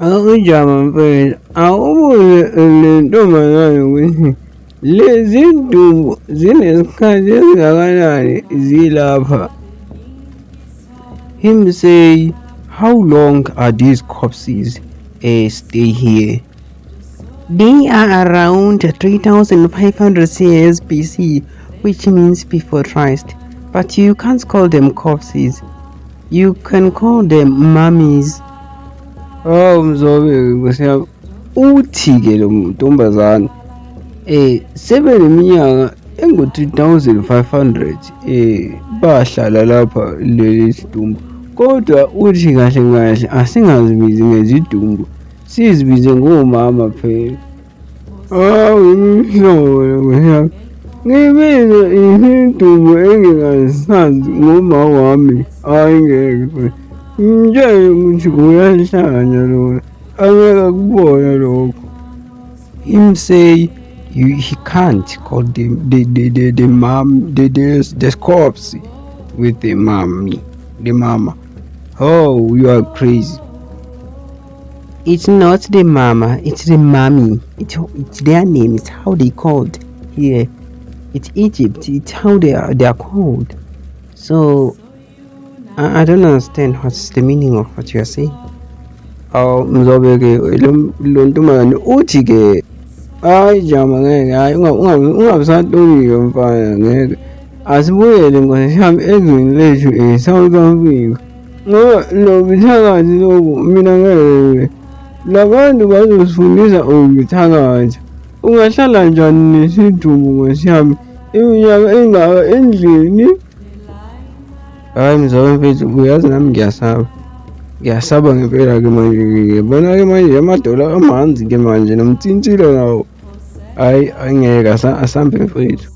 Awujama mfethu, awubuze le ntombazane ukuthi lezi dumbu zinesikhathi esingakanani zilapha. Him say, how long are these corpses stay here? They are around 3500 years BC, which means before Christ. But you can't call them corpses. You can call them mummies. Hawu Mzobe nkosi yami, uthi-ke lo ntombazane sebeneminyaka engu-3500 bahlala lapha leli sidumbu, kodwa uthi kahle kahle asingazibizi ngezidumbu, sizibize ngomama phela. Hawu imihlobo nkosi yami, ngibize isidumbu engingasazi ngoma wami, hhayi ngeke. Ngitshele ukuthi uyahlanya lona, angeke akubone lokho. Him say he can't call the mom the corpse with the mommy, the mama. Oh, you are crazy. It's not the mama, it's the mommy. It's their name, it's how they called here. It's Egypt, it's how they are called. So I don't understand what's the meaning of what you are saying. Awu Mzobe-ke lo ntombazane uthi-ke hayi jama ngeke, hhayi ungabe usatolika mfana, ngeke. Asibuyele nkosi yami ezweni lethu e-South Africa, ngoba lo buthakathi lobu mina ngeke. Labantu bazosifundisa ukuthakatha. Ungahlala njani nesidumbu nkosi yami iminyaka engaka endlini? Hhayi Mzobe mfethu, uyazi nami ngiyasaba. Ngiyasaba ngempela-ke manje, ngibona-ke manje amadola amanzi-ke manje nomtintilo nawo. Hhayi angeke asambe mfethu.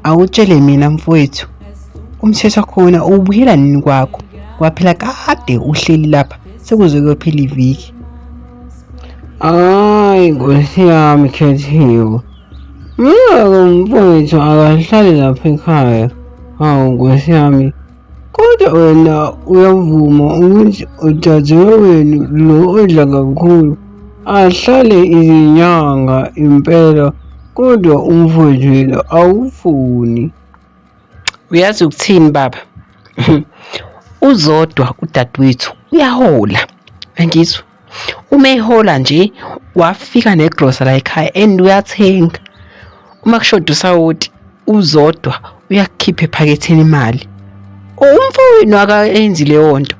Awutshele mina mfowethu, umthetho wakhona uwubuyela nini kwakho? Ngoba phela kade uhleli lapha sekuze kuyophela iviki. Hhayi nkosi yami Khethiwe, mina-ke mfowethu akahlali lapha ekhaya. Hawu nkosi yami, kodwa wena uyavuma ukuthi udadewenu lo odla kakhulu ahlale izinyanga impela, kodwa umfowethu yena awufuni. Uyazi ukuthini baba? Uzodwa udadewethu uyahola, angizwa. Uma ehola nje wafika negrosa la ekhaya and uyathenga. Uma kushoda usawoti uZodwa uyakukhipha ephaketheni imali. Umfowenu akayenzi leyo nto.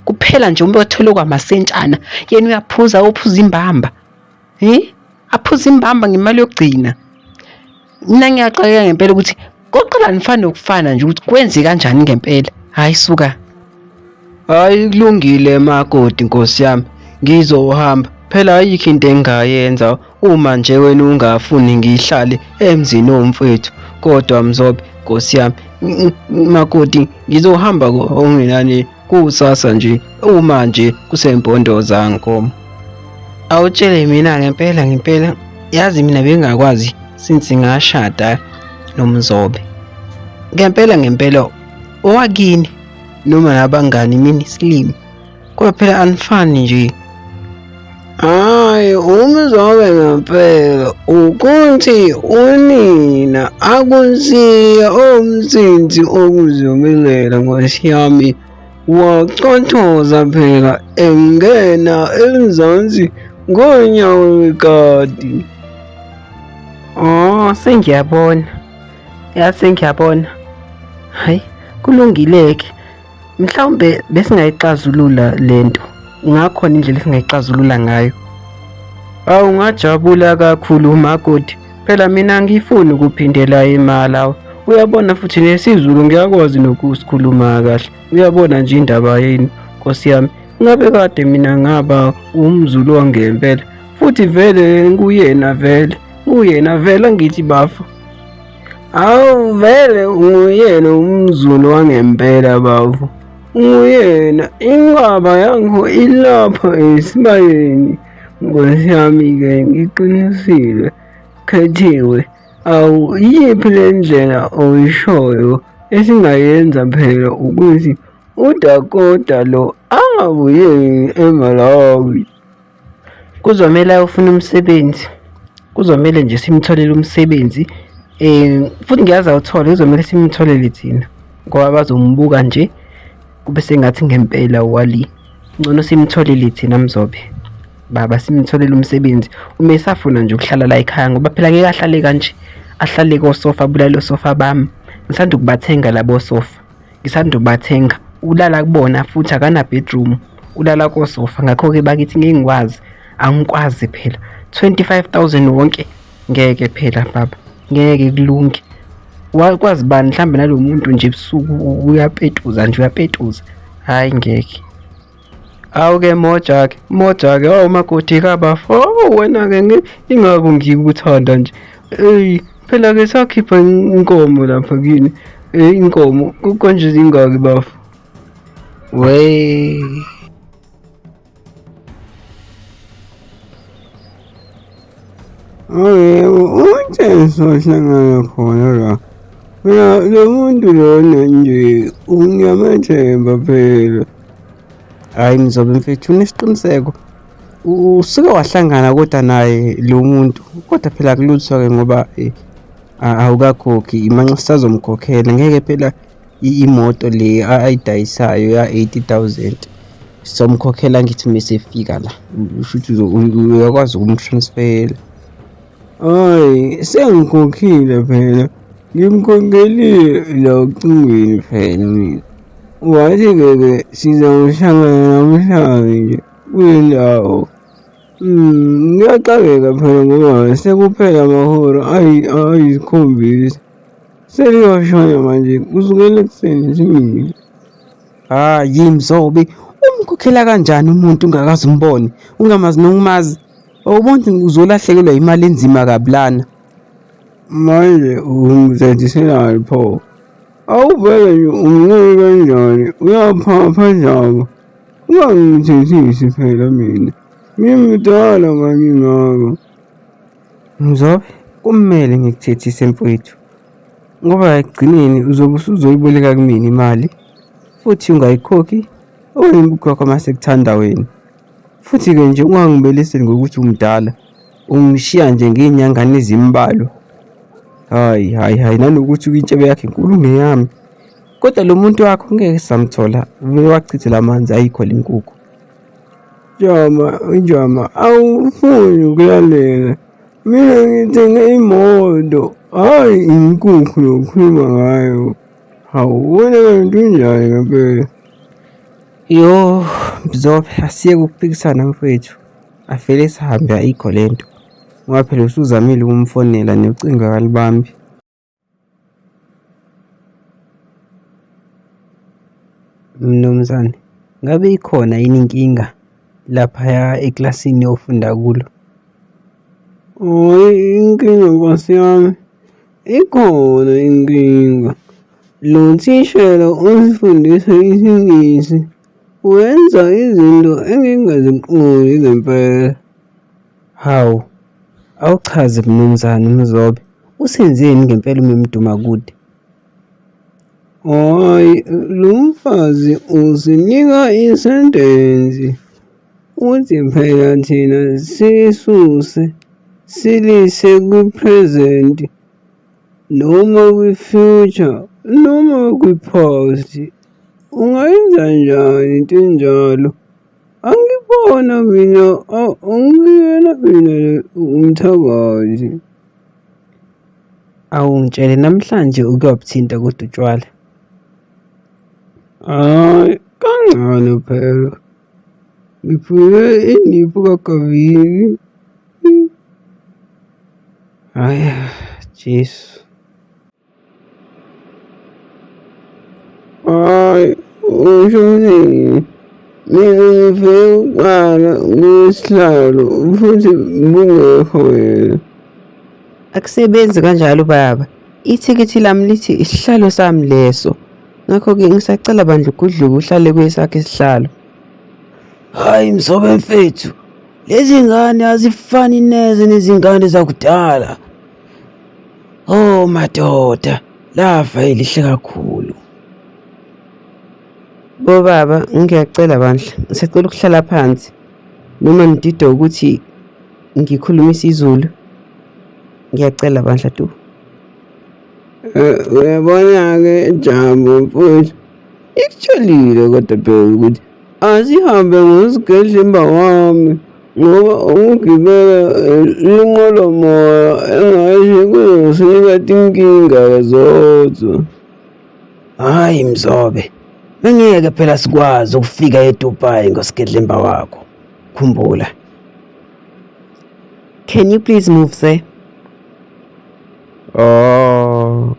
Kuphela nje uma ethole kwamasentshana yena uyaphuza uphuza imbamba. Eh? Aphuza imbamba ngemali yokugcina. Mina ngiyaxakeka ngempela ukuthi koqala nifane nokufana nje ukuthi kwenze kanjani ngempela. Hayi suka. Hayi kulungile makoti nkosi yami, ngizohamba. Phela ayikho into engingayenza uma nje wena ungafuni ngihlale emzini womfowethu. Kodwa Mzobe nkosi yami, makoti ngizohamba okungenani kusasa nje uma nje kusempondo zankomo. Awutshele mina ngempela ngempela, yazi mina bengingakwazi since ngashada noMzobe. Ngempela ngempela owakini noma nabangani mina isilima, kodwa phela anifani nje. Hhayi uMzobe ngempela ukuthi unina akusiye umsinsi okuzomelela nkosi yami, wacothoza phela engena eMzansi ngonyawo lwekati. Oh, sengiyabona. Ya sengiyabona. Hayi, kulungile-ke. Mhlawumbe besingayixazulula lento. Ngakhona indlela esingayixazulula ngayo. Awu ngajabula kakhulu makoti. Phela mina angifuni ukuphindela eMalawi. Uyabona futhi nesiZulu ngiyakwazi nokusikhuluma kahle. Uyabona nje indaba yenu nkosi yami. Ngabe kade mina ngaba umZulu wangempela. Futhi vele nguyena vele. Nguyena vele angithi bafo. Awu vele nguyena umZulu wangempela bafo. Nguyena inqaba yakho ilapha esibayeni. Nkosi yami-ke ngiqinisile Khethiwe. Awu iyiphi le ndlela oyishoyo esingayenza phela ukuthi uDakota lo angabuyeli eMalawi. Kuzomele ayofuna umsebenzi. Kuzomele nje simtholele umsebenzi futhi ngiyazi awuthole, kuzomele simtholele thina ngoba bazombuka nje kube sengathi ngempela uWally. Ngcono simtholele thina Mzobe. Baba simtholele umsebenzi uma esafuna nje ukuhlala la ekhaya ngoba phela ngeke ahlale kanje. Ahlale kosofa abulale osofa bami. Ngisanda ukubathenga labo sofa. Ngisanda ukubathenga. Ulala kubona futhi akana bedroom. Ulala kosofa ngakho-ke bakithi ngeke ngikwazi. Angikwazi phela. 25,000 wonke ngeke phela baba. Ngeke kulunge. Wakwazi bani mhlambe nalo muntu nje ebusuku uyapetuza nje uyapetuza. Hhayi ngeke. Awu-ke moja-ke, moja-ke, awu makoti kabafo, oh wena-ke ingakho ngikuthanda nje. Eyi, phela-ke sakhipha inkomo lapha kini. Inkomo, konje zingaki bafo? We. Oh yebo, uthe sohlangana khona la. Phela lo muntu lona nje ngiyamethemba phela. Hhayi Mzobe mfethu unesiqiniseko. Usuke wahlangana kodwa naye lo muntu. Kodwa phela akulutho-ke ngoba awukakhokhi imanxa sisazomkhokhela. Ngeke phela imoto le ayidayisayo ya-80,000 somkhokhela ngithi mesefika la. Shuthi uyakwazi ukumtransfera. Hhayi, sengikhokhile phela. Ngimkhokhelile la ocingweni phela mina. Wathi-ke ke sizawuhlangana namhlanje nje kule ndawo. Ngiyaxakeka phela ngoba sekuphela amahora ayisikhombisa. Seliyoshona manje kusukela ekuseni simile. Hhayi Mzobe, umkhokhela kanjani umuntu ungakaze umbone, ungamazi nokumazi? Awuboni ukuthi uzolahlekelwa imali enzima kabi lana? Manje ungithethiselani pho? Awuvele nje umncane kanjani uyaphapha njalo. Ungangithethisi phela mina. Ngimdala mangingaka. Mzobe, kumele ngikuthethise mfowethu ngoba ekugcineni uzobe usuzoyiboleka kumina imali futhi ungayikhokhi okanye ukukhokha uma sekuthanda wena. Futhi-ke nje ungangibeleseli ngokuthi umdala, ungishiya nje ngey'nyangana ezimbalwa. Hhayi, hhayi, hhayi, nanokuthi intshebe yakho inkulu kuneyami. Kodwa lo muntu wakho ngeke samthola, uvele wachithela amanzi ayikho le nkukhu. Jama, Jama, awufuni ukulalela. Mina ngithenge imoto, hhayi inkukhu lokhuluma ngayo. Hawu, wena kanti unjani ngempela? Yo, Mzobe, asiyeke ukuphikisana mfowethu. Avele sihambe ayikho lento. Ngoba phela usuzamile ukumfonela nocingo akalibambi. Mnumzane, ngabe ikhona yini inkinga laphaya ekilasini ofunda kulo? Hhayi inkinga nkosi yami, ikhona inkinga. Lo thishela osifundisa isiNgisi wenza izinto engingaziqondi ngempela. Hawu, awuchaze mnumzane Mzobe, usenzeni ngempela uMemdumakude? Hhayi, lo mfazi usinika isentensi. Uthi phela thina sisuse silise kwi-present noma kwi-future noma kwi-past. Ungayenza njani into enjalo? Angibona mina, angiyena mina umthakathi. Awungitshele namhlanje uke wabuthinta kodwa utshwala. Hhayi, kancane phela. Ngiphuze indiphu kagavini. Hhayi, Jesu. Hhayi, usho ukuthini? Mina ngifike kuqala kusihlalo futhi bungekho wena. Akusebenzi kanjalo baba. Ithikithi lami lithi isihlalo sami leso. Ngakho-ke ngisacela bandla ugudluke uhlale kwesakho isihlalo. Hhayi Mzobe mfethu, lezi ngane azifani neze nezingane zakudala. Oh madoda, lafa elihle kakhulu. Bobaba ngiyacela bandla, ngisacela ukuhlala phansi noma nididwe ukuthi ngikhuluma isiZulu. Ngiyacela bandla tu. Eh, uyabona-ke Jabu mfowethu, ikutshelile kodwa phela ukuthi asihambe ngosigedlemba wami ngoba ukugibela eh, linqwelomoya engathi kuzosinika tinkinga zodwa. Hhayi Mzobe, bengeke phela sikwazi ukufika eDubai ngosigedlemba wakho. Khumbula. Can you please move, sir? Oh.